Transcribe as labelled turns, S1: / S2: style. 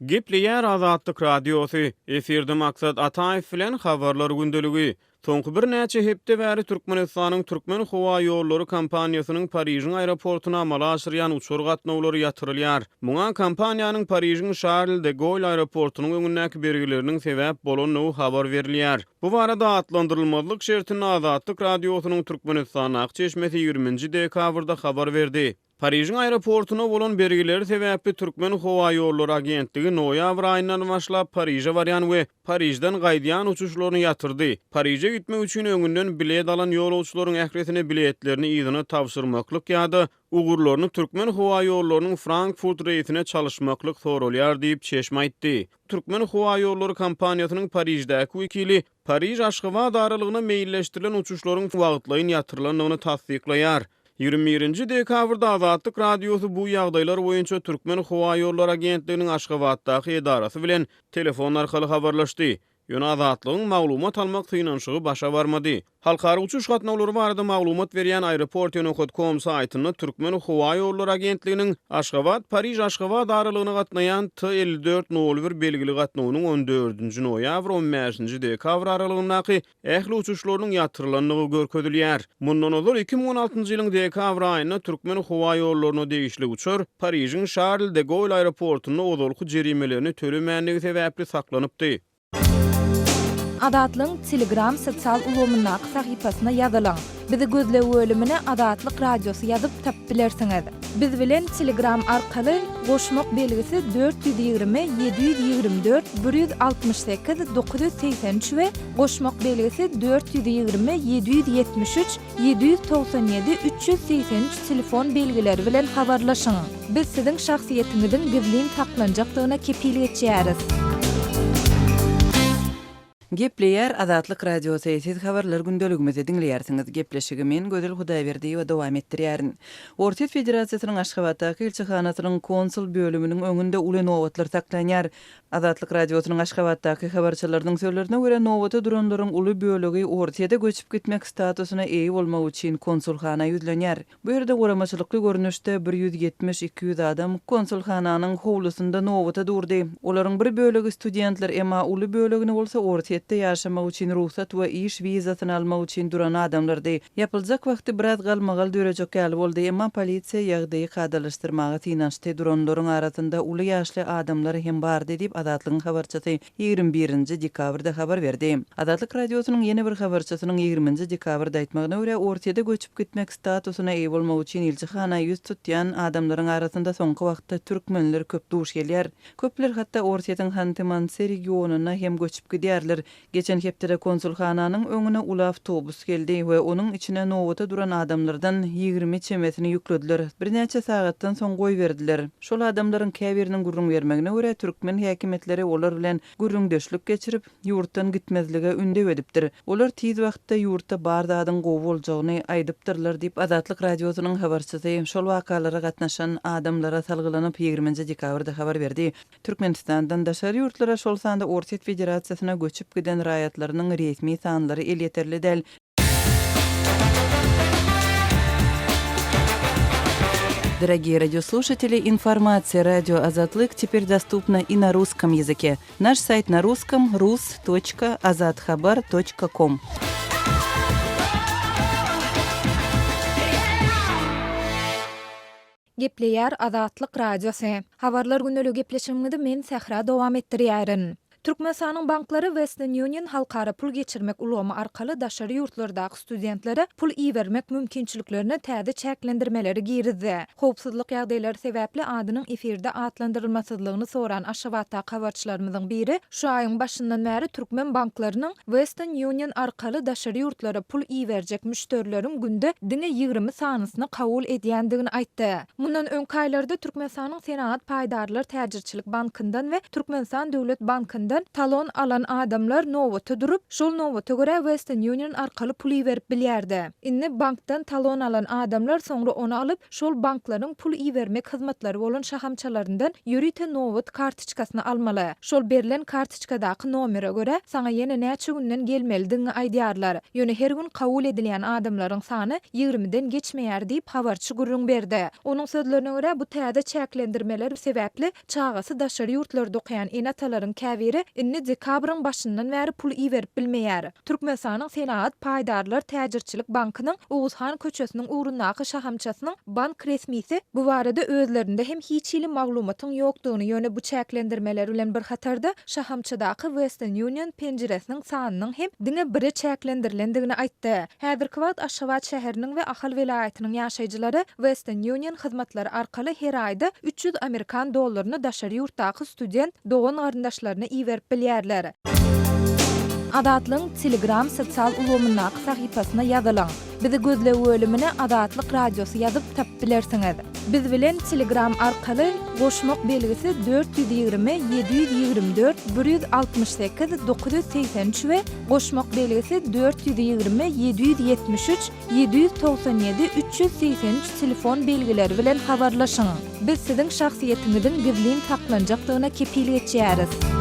S1: Gepleýär Azatlyk Radiosy, Efirde Maksat Ataýew bilen Habarlar gündeligi. Soňky birnäçe hepde bäri Türkmenistanyň Türkmenhowaýollary kompaniýasynyň Parižiň aeroportuna amala aşyrýan uçar gatnawlary ýatyrylýar. Muňa kompaniýanyň Parižiň Şarl de Goll aeroportunyň öňündäki bergileriniň sebäp bolandygy habar berilýär. Bu barada atlandyrylmazlyk şertinde Azatlyk Radiosynyň Türkmenistandaky çeşmesi ýigriminji dekabrda habar berdi. Parižiň aeroportuna bolan bergileri sebäpli Türkmenhowaýollary agentligi noýabr aýyndan başlap Pariže barýan we Parižden gaýdýan uçuşlaryny ýatyrdy. Pariže gitmek üçin öňünden bilet alan ýolagçylaryň ählisine biletlerini yzyna tabşyrmaklyk ýa-da ugurlaryny Türkmenhowaýollarynyň Frankfurt reýsine çalyşmaklyk soralýar diýip, çeşme aýtdy. Türkmenhowaýollary kompaniýasynyň Pariždäki wekili Pariž-Aşgabat aralygyna meýilleşdirilen uçuşlaryň wagtlaýyn ýatyrylandygyny tassyklaýar. 21-nji dekabrda Azatlyk Radiosy bu ýagdaýlar boýunça Türkmenhowaýollary agentliginiň Aşgabatdaky edarasy bilen telefon arkaly habarlaşdy. Ýöne Azatlygyň maglumat almak synanyşygy başa barmady. Halkara uçuş gatnawlary barada maglumat berýän Aeroporty. Com saýtynda Türkmenhowaýollary agentliginiň Aşgabat-Pariž-Aşgabat aralygyna gatnaýan T 54 nol bir belgili gatnawynyň on dördünji noýabr, on bäşinji dekabr aralygyndaky ähli uçuşlarynyň ýatyrylandygy görkezilýär. Mundan ozal, 2016-njy ýylyň dekabr aýynda Türkmenhowaýollaryna degişli uçar Parižiň Şarl de Goll aeroportynda ozalky jerimelerini tölemändigi sebäpli saklanypdy.
S2: Azatlygyň Telegram sosial ulgamyndaky sahypasyna ýazylyň. Bizi gözleg bölümine Azatlyk Radiosy ýazyp tapyp bilersiňiz. Biz bilen Telegram arkaly goşmak belgisi 420 724 168 983 we goşmak belgisi 420 773 797 383 telefon belgileri bilen habarlaşyň. Biz siziň şahsyýetiňiziň gizlin saklanjakdygyna kepil geçýäris.
S3: Gepleýär Azatlyk Radiosy, Siz Habarlar gündeligimizi diňleýärsiňiz. Gepleşigi men, Gözel Hudaýberdiýewa dowam etdirýärin. Orsýet Federasiýasynyň Aşgabatdaky ilçihanasynyň konsul bölüminiň öňünde uly nobatlar saklanýar. Azatlyk Radiosynyň Aşgabatdaky habarçylarynyň sözlerine görä, nobata duranlaryň uly bölegi Orsýete göçüp gitmek statusyna eýe bolmak üçin konsulhana ýüzlenýär. Bu ýerde guramaçylykly görnüşde bir 170, 200 adam konsulhananyň howlusynda nobata durdy. Olaryň bir bölegi studentler, emma uly bölegini bolsa Orsýetde ýaşamak üçin rugsat we iş wizasyny almak üçin duran adamlardy. Ýapyljak wagty biraz galmagal dörejek ýaly boldy, emma polisiýa ýagdaýy kadalaşdyrmaga synanyşdy, duranlaryň arasynda uly ýaşly adamlar hem bardy diýip, Azatlygyň habarçysy 21 nji dekabrda habar berdi. Azatlyk Radiosynyň ýene bir habarçysynyň 20 nji dekabrda aýtmagyna görä, Orsýede göçüp gitmek statusyna eýe bolmak üçin ilçihana ýüz tutýan adamlaryň arasynda soňky wagtda türkmenler köp duş gelýär. Köpler hatda Orsýetiň Hanty-Mansi regionyna hem göçüp gidýärler. Geçen hepdede konsulhananyň öňüne uly awtobus geldi we onuň içine nobata duran adamlardan 20 çemesini ýüklediler. Birnäçe sagatdan soň goýberdiler. Şol adamlaryň käbiriniň gürrüň bermegine görä, türkmen häkimiýetleri olar bilen gürrüňdeşlik geçirip, ýurtdan gitmezlige ündew edipdir. Olar tiz wagtda ýurtda bar zadyň gowy boljagyny aýdypdyrlar diýip, Azatlyk Radiosynyň habarçysy şol wakalara gatnaşan adamlara salgylanyp, ýigriminji dekabrda habar berdi. Türkmenistandan daşary ýurtlara, şol sanda Orsýet Federasiýasyna göçüp giden raýatlarynyň resmi sanlary elýeterli däl. Дорогие радиослушатели, информация радио Азатлык теперь доступна и на русском языке. Наш сайт на русском rus.azathabar.com.
S2: Gepleýär Azatlyk Radiosy. Habarlar gündeligi gepleşigimizi men Sähra dowam etdirýärin. Türkmenistanyň banklary Western Union halkara pul geçirmek ulgamy arkaly daşary ýurtlardaky studentlere pul ibermek mümkinçiliklerine täze çäklendirmeleri girizdi. Howpsuzlyk ýagdaýlary sebäpli adynyň efirde atlandyrylmasyzlygyny soran Aşgabatdaky habarçylarymyzyň biri şu aýyň başyndan bäri türkmen banklarynyň Western Union arkaly daşary ýurtlara pul iberjek müşderileriň günde diňe 20 sanysyny kabul edýändigini aýtdy. Mundan öňki aýlarda Türkmenistanyň Senagat paýdarlar täjirçilik bankyndan we Türkmenistan döwlet bankyndan. banklaryndan talon alan adamlar nobata durup, şol nobata görä Western Union arkaly pul iberip bilýärdi. Indi bankdan talon alan adamlar soňra ony alyp, şol banklaryň pul ibermek hyzmatlary bolan şahamçalaryndan ýörite nobat kartoçkasyny almaly. Şol berlen kartoçkadaky nomere görä, saňa ýene näçe günden gelmelidigiňi aýdýarlar. Ýöne her gün kabul edilýän adamlaryň sany ýigrimiden geçmeýär diýip, habarçy gürrüň berdi. Onuň sözlerine görä, bu täze çäklendirmeler sebäpli çagasy daşary ýurtlarda okaýan ene-atalaryň käbiri indi dekabryň başyndan bäri pul iberip bilmeýär. Türkmenistanyň Senagat paýdarlar täjirçilik bankynyň Oguzhan köçesiniň ugrundaky şahamçasynyň bank resmisi bu barada özlerinde hem hiç hili maglumatyň ýokdugyny, ýöne bu çäklendirmeler bilen bir hatarda şahamçadaky Western Union penjiresiniň sanynyň hem diňe bire çäklendirilendigini aýtdy. Häzirki wagt Aşgabat şäheriniň we Ahal welaýatynyň ýaşaýjylary Western Union hyzmatlary arkaly her aýda 300 amerikan dollaryny daşary ýurtdaky student dogan-garyndaşlaryna iberip bilýärler. Azatlygyň Telegram sosial ulgamyndaky sahypasyna ýazylyň. Bizi gözleg bölümine Azatlyk Radiosy ýazyp tapyp bilersiňiz. Biz bilen Telegram arkaly goşmak belgisi 420 724 168 983 we goşmak belgisi 420 773 797 383 telefon belgileri bilen habarlaşyň. Biz siziň şahsyýetiňiziň gizlin saklanjakdygyna kepil geçýäris.